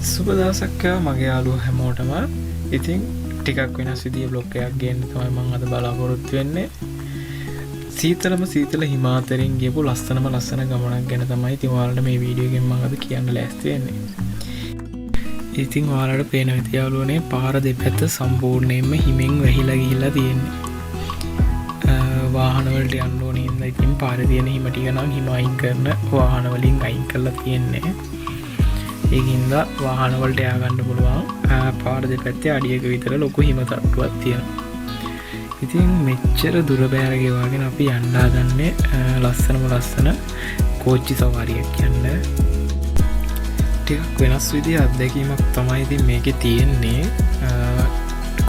සුබ දවසක් මගේ යාළුවෝ හැමෝටම. ඉතින් ටිකක් වෙනස් විදිහේ බ්ලොග් එකක් ගේන්න තමයි මම අද බලාපොරොත්තු වෙන්නේ. සීතලම සීතල හිමාතරින් ගියපු ලස්සනම ලස්සන ගමනක් ගැන තමයි ඉතින් ඔයාලට මේ වීඩියෝ එකෙන් මම අද කියන්න ලෑස්ති වෙන්නේ. ඉතින් ඔයාලට පේන විදිහ යාළුවනේ පාර දෙපැත්ත සම්පූර්ණයෙන්ම හිමෙන් වැහිලා ගිහිල්ලා තියෙන්නේ. වාහන වලට යන්න ඕන හින්දා ඉතින් පාරේ තියෙන හිම ටික නම් හිම අයින් කරන වාහන වලින් අයින් කරලා තියෙන්නේ. ඒකින්ද වාහන වලට යා ගන්න පුළුවන්. පාර දෙපැත්තේ අඩියක විතර ලොකු හිම තට්ටුවක් තියෙනවා. ඉතින් මෙච්චර දුර බෑර ගෙවාගෙන අපි යන්න හදන්නේ ලස්සනම ලස්සන කෝච්චි සවාරියක් යන්න. ටිකක් වෙනස් විදිහ අත්දැකීමක් තමයි ඉතින් මේකේ තියෙන්නේ.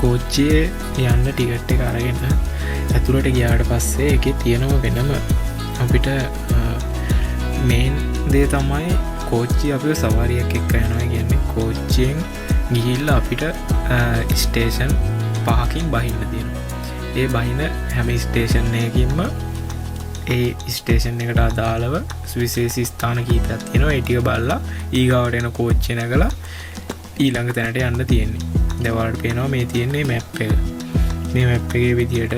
කෝච්චියේ යන්න ටිකට් එක අරගෙන ඇතුළට ගියාට පස්සේ ඒකේ තියෙනව වෙනම අපිට මේන් දේ තමයි කෝච්චිය අපිව සවාරියක් එක්ක යනවා කියන්නේ කෝච්චියෙන් ගිහිල්ලා අපිට ස්ටේෂන් පහකින් බහින්න තියෙනවා. ඒ බහින හැම ස්ටේෂන් එකකින්ම ඒ ස්ටේෂන් එකට අදාළව සුවිශේෂ ස්ථාන කීපයක් තියෙනවා. ඒ ටික බලලා ඊගාවට එන කෝච්චිය නැගලා ඊළඟ තැනට යන්න තියෙන්නේ. දැන් ඔයාලට පේනවා මේ තියෙන්නේ මැප් එක. මේ මැප් එකේ විදියට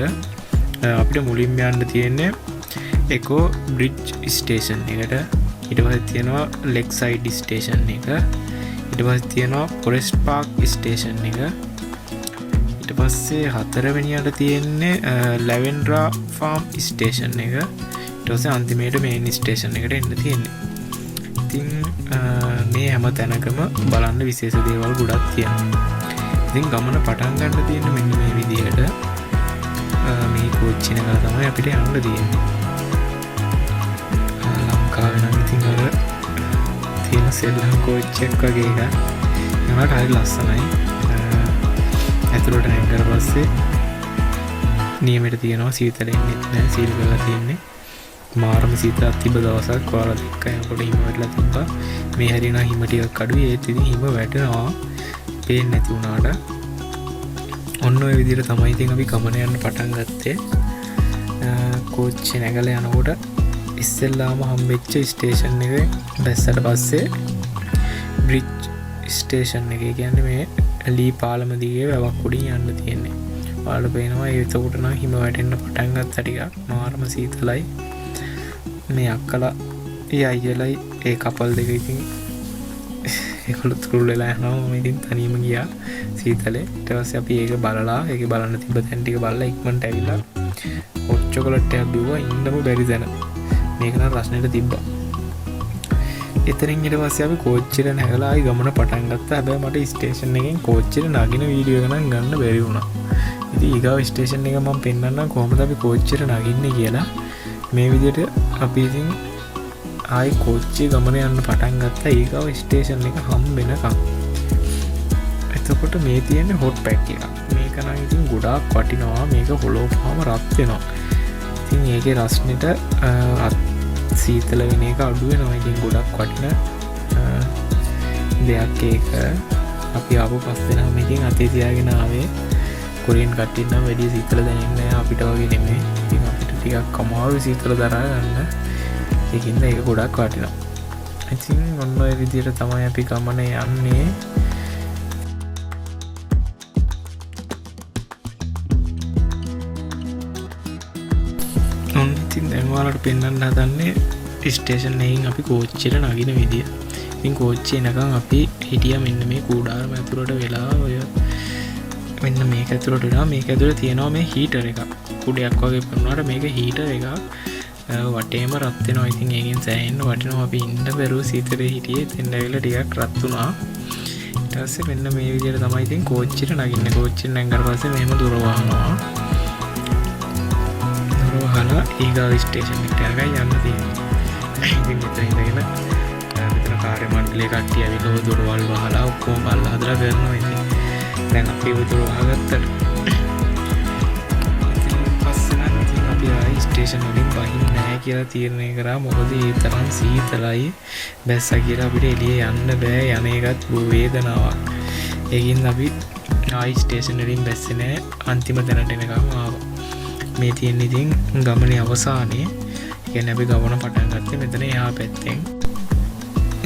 අපිට මුලින්ම යන්න තියෙන්නේ එකෝ බ්‍රිජ් ස්ටේෂන් එකට. ඊට පස්සේ තියෙනවා ලෙක් සයිඩ් ස්ටේෂන් එක. ඊට පස්සේ තියෙනවා ෆොරෙස්ට් පාක් ස්ටේෂන් එක. ඊට පස්සේ හතරවෙනියට තියෙන්නේ ලැවෙන්ඩරා ෆාම් ස්ටේෂන් එක. ඊට පස්සේ අන්තිමේට මේන් ස්ටේෂන් එකට එන්න තියෙන්නේ. ඉතින් මේ හැම තැනකම බලන්න විශේෂ දේවල් ගොඩක් තියෙනවා. ඉතින් ගමන පටන් ගන්න තියෙන්නේ මෙන්න මේ විදිහට. මේ කෝච්චි නගලා තමයි අපිට යන්න තියෙන්නේ. ලංකාවේ නම් ඉතින් අර තියෙන සෙල්ලම් කෝච්චියක් වගේ එකක්. ඒවට හරි ලස්සනයි. ඇතුළට නැග්ගට පස්සේ නියමයට තියෙනවා, සීතල එන්නෙත් නෑ, සීල් කරලා තියෙන්නේ. මාරම සීතලක් තිබ්බ දවසක් ඔයාලා දැක්කා එනකොට හිම වැටලා තිබ්බා. මේ හැරි නම් හිම ටිකක් අඩුයි, ඒත් ඉතින් හිම වැටෙනවා පේන්නේ නැති වුණාට. ඔන්න ඔය විදිහට තමයි ඉතින් අපි ගමන යන්න පටන් ගත්තේ. කෝච්චිය නැගලා යනකොට ඉස්සෙල්ලාම හම්බෙච්ච ස්ටේෂන් එක බැස්සට පස්සේ බ්‍රිජ් ස්ටේෂන් එක. ඒ කියන්නේ මේ ලී පාලම දිගේ වැවක් උඩින් යන්න තියෙන්නේ. ඔයාලට පේනවා ඒ එතකොට නම් හිම වැටෙන්න පටන් ගත්තා ටිකක්. මාරම සීතලයි. මේ අක්කලා ඒ අයියලයි ඒ කපල් දෙක ඉතින් ඒගොල්ලෝ තුරුල් වෙලා යනවා. මම ඉතින් තනියම ගියා සීතලේ. ඊට පස්සේ අපි ඒක බලලා, ඒකේ බලන්න තිබ්බ තැන් ටික බලලා ඉක්මනට ඇවිල්ලා හොට් චොකලට් එකක් බිව්වා. ඉන්නම බැරි තැන. මේක නම් රස්නෙට තිබ්බා. එතනින් ඊට පස්සේ අපි කෝච්චියට නැගලා ආයි ගමන පටන් ගත්තා. හැබැයි මට ස්ටේෂන් එකෙන් කෝච්චියට නගින වීඩියෝ එක නම් ගන්න බැරි වුණා. ඉතින් ඊගාව ස්ටේෂන් එක මම පෙන්නන්නම් කොහොමද අපි කෝච්චියට නගින්නේ කියලා. මේ විදිහට අපි ඉතින් ආයි කෝච්චිය ගමන යන්න පටන් ගත්තා ඊගාව ස්ටේෂන් එක හම්බ වෙනකම්. එතකොට මේ තියෙන්නේ හොට් පැක් එකක්. මේක නම් ඉතින් ගොඩාක් වටිනවා. මේක හොලෝපුවාම රත් වෙනවා. ඉතින් ඒකේ රස්නෙට රත් සීතල වෙන එක අඩු වෙනවා. ඉතින් ගොඩක් වටින දෙයක් ඒක. අපි ආපු පස් දෙනාම ඉතින් අතේ තියාගෙන ආවේ. කොරියන් කට්ටිය නම් වැඩි සීතල දැනෙන්නේ නෑ අපිට වගේ නෙමෙයි. ඉතින් අපිට ටිකක් අමාරුයි සීතල දරා ගන්න. ඒකින්ද ඒක ගොඩක් වටිනවා. ඉතින් ඔන්න ඔය විදිහට තමයි අපි ගමන යන්නේ. ඔන්න ඉතින් දැන් ඔයාලට පෙන්වන්න හදන්නේ ස්ටේෂන් එකකින් අපි කෝච්චියට නගින විදිය. ඉතින් කෝච්චිය එනකන් අපි හිටියා මෙන්න මේ කූඩාරම ඇතුළට වෙලා, ඔය මෙන්න මේක ඇතුළට වෙලා. මේක ඇතුළේ තියෙනවා මේ හීටර් එකක්. කුඩයක් වගේ පෙන්වුවාට මේක හීටර් එකක්. වටේම රත් වෙනවා. ඉතින් ඒකෙන් සෑහෙන්න වටිනවා. අපි ඉන්න බැරුව සීතලේ හිටියේ. එතෙන් ඇවිල්ලා ටිකක් රත් වුණා. ඊට පස්සේ මෙන්න මේ විදියට තමයි ඉතින් කෝච්චියට නගින්නේ. කෝච්චියට නැග්ගට පස්සේ මෙහෙම දොර වහනවා. දොර වහලා ඊගාව ස්ටේෂන් එකට යනකම් යන්න තියෙනවා. ඉතින් මෙතන ඉඳගෙන මෙතන කාර්ය මණ්ඩලයේ කට්ටිය ඇවිල්ලා ඔය දොරවල් වහලා ඔක්කොම බලලා හදලා කරනවා. ඉතින් දැන් අපි ඔය දොර වහගත්තට ඉතින් පස්සේ නම් ඉතින් අපි ආයි ස්ටේෂන් වලින් බහින්නේ නෑ කියලා තීරණය කරා. මොකද ඒ තරම් සීතලයි බැස්සා කියලා අපිට එළිය යන්න බෑ. යන එකත් වේදනාවක්. ඒකින්ද අපි ආයි ස්ටේෂන් වලින් බැස්සේ නෑ. අන්තිම තැනට එනකම් ආවා. මේ තියෙන්නේ ඉතින් ගමනේ අවසානයේ. ඒ කියන්නේ අපි ගමන පටන් ගත්තේ මෙතන එහා පැත්තෙන්.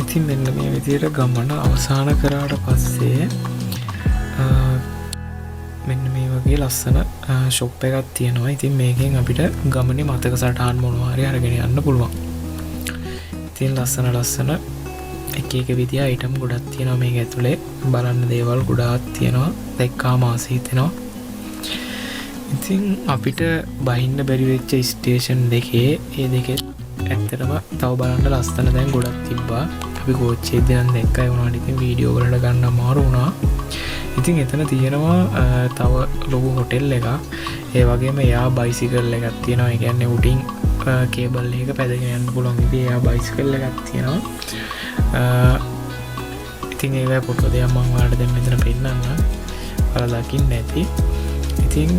ඉතින් මෙන්න මේ විදිහට ගමන අවසන් කරාට පස්සේ මෙන්න මේ වගේ ලස්සන ෂොප් එකක් තියෙනවා. ඉතින් මේකෙන් අපිට ගමනේ මතක සටහන් මොනවා හරි අරගෙන යන්න පුළුවන්. ඉතින් ලස්සන ලස්සන එක එක විදිහ අයිටම් ගොඩක් තියෙනවා. මේක ඇතුලේ බලන්න දේවල් ගොඩාක් තියෙනවා. දැක්කාම ආස හිතෙනවා. ඉතින් අපිට බහින්න බැරි වෙච්ච ස්ටේෂන් දෙකේ, ඒ දෙකෙත් ඇත්තටම තව බලන්න ලස්සන තැන් ගොඩක් තිබ්බා. අපි කෝච්චියේදී නම් දැක්කා. ඒ වුණාට ඉතින් වීඩියෝ වලට ගන්න අමාරු වුණා. ඉතින් එතන තියෙනවා තව ලොකු හොටෙල් එකක්. ඒ වගේම එයා බයිසිකල් එකක් තියෙනවා. ඒ කියන්නේ උඩින් කේබල් එක පැදගෙන යන්න පුළුවන් විදිහේ එයා බයිසිකල් එකක් තියෙනවා. ඉතින් ඒවැ ෆොටෝ දෙයක් මං ඔයාලට දැන් මෙතන පෙන්නන්නම්. ඔයාලා දකින්න ඇති. ඉතින්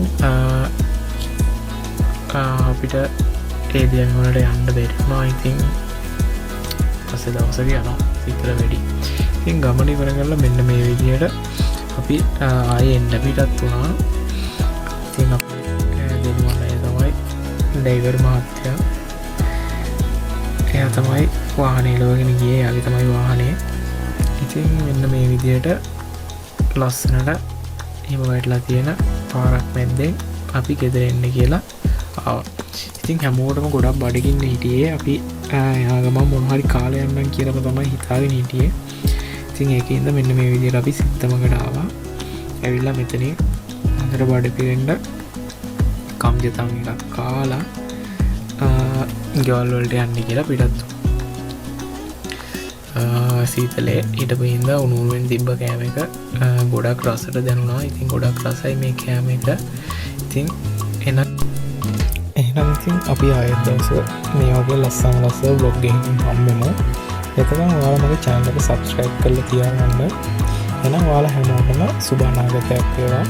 අපිට ඒ දේවල් වලට යන්න බැරි වුණා. ඉතින් පස්සේ දවසක යනවා සීතල වැඩි. ඉතින් ගමන ඉවර කරලා මෙන්න මේ විදිහට අපි ආයේ එන්න පිටත් වුණා. ඉතින් අපි දෙනුවන් අය තමයි ඩ්‍රයිවර් මහත්තයා. එයා තමයි වාහනේ එලවගෙන ගියේ. එයාගේ තමයි වාහනේ. ඉතින් මෙන්න මේ විදිහට ලස්සනට හිම වැටලා තියෙන පාරක් මැද්දෙන් අපි ගෙදර එන්න කියලා ආවා. ඉතින් හැමෝටම ගොඩක් බඩගින්න හිටියේ. අපි එහා ගමන් මොන හරි කාලා යන්නම් කියලාම තමයි හිතාගෙන හිටියේ. ඉතින් ඒකෙන්ද මෙන්න මේ විදිහට අපි සිත්තමකට ආවා. ඇවිල්ලා මෙතනින් හොඳට බඩ පිරෙන්න කම්ජතන් එකක් කාලා ගෙවල් වලට යන්න කියලා පිටත් වුණා. සීතලේ හිටපු හින්දා උණු උණුවෙන් තිබ්බ කෑම එක ගොඩක් රසට දැනුණා. ඉතින් ගොඩක් රසයි මේ කෑම එක. ඉතින් එහෙනම් ඉතින් අපි ආයෙත් දවසක මේ වගේ ලස්සන ලස්සන ව්ලොග් එකකින් හම්බෙමු. එතකන් ඔයාලා මගේ channel එක subscribe කරලා තියාගන්න. එහෙනම් ඔයාලා හැමෝටම සුබ අනාගතයක් වේවා.